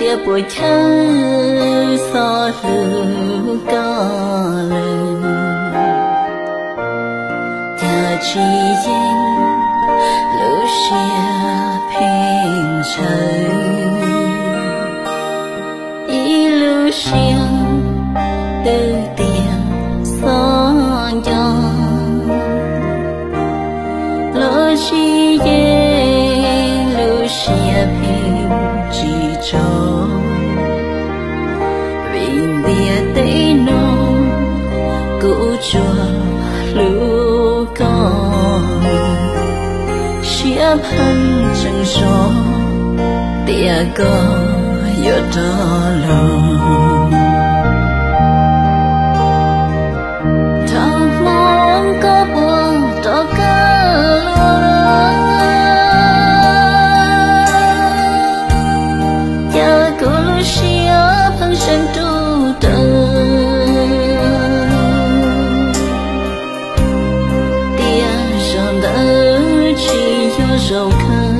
Tias puas chawj txhob hlub koj lawm, cas tsis yeej lub siab pheej ntshaw. Ib lub siab twb tias txhob nco, los sis yeej lub siab pheej tsis tso. Vim ntiaj teb no kuv tsuas hlub koj, siab pheej tseem zov tias koj yuav rov los. Thaum hmo koj puas rov qab los, cas kuv lub siab pheej seev rub rawv, tias zaum ntawd tsis yog zaum kawg.